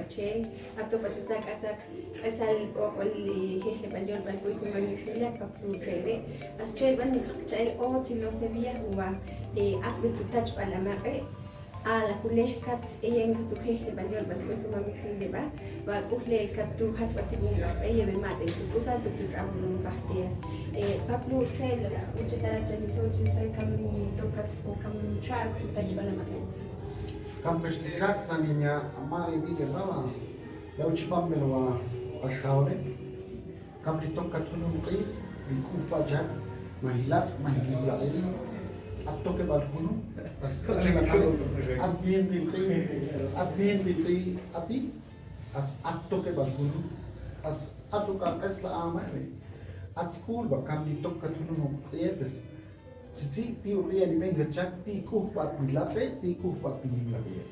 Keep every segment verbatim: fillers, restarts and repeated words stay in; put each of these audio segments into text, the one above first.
Chel, ato patzak atzak, k'esal b'oq'ol, eh, jejleb'al yolb'al k'uy komam ixil, a Pablo Chele. As Chel b'an niq'ab' cha'el otz ilose via wa, eh, atb'il tu tachb'al amaq'e'. A la julej kat eyen kat tu jejleb'al yolb'al k'uy komam ixil eb'a, wa k'ujlel kat tu jachb'al ti b'un b'aj b'ey eb'e ma' te tu k'usal tu tu tx'ab'ul un pajtias. Eh, Pablo Chele, uche tara chani so chi Israel kam ni tokat o kam chak tu tachb'al amaq'e'. Kam kax ti chak tani nya amare bile baba. Law chi bambel wa paxawle. Kam li tokkat junum q'is li k'upa chak ma jilatz' ma jilaq'il. At tokeb'al junum. As at bien qil q'i. At bien qil q'i ati. As at tokeb'al junum. As at uq'aq'es la amare. At sk'ulb'a kam li tokkat junum q'ietes. Tzitzi ti uq'ie' li b'en kachak ti k'upa at mi latz'e ti k'upa at mi jilaq'ie.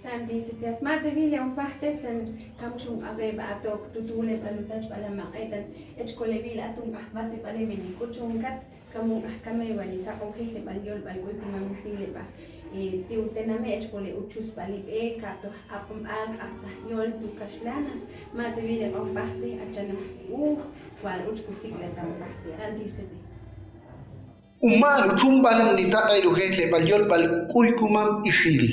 Tanti setias ma te vile un pajte tan kam chun q'ab'eb'a atok tutuleb'al utachb'al amaq'e' tan ech koleb'il atum b'aj batzeb'ale b'eni k'uchunkat kam un b'aj kamewani taq'o jejleb'al yolb'al k'uy komam ixileb'a. Eh, ti utename ech kole uchusb'al ib'e kato aq'unb'al q'asaj yol tu kaxlanas ma te vile q'on pajte achanaj uj wal uch kusik'le tan pajte tanti seti. Uma'n uchunb'al nitaq'el ujejleb'al yolb'al k'uy komam ixil.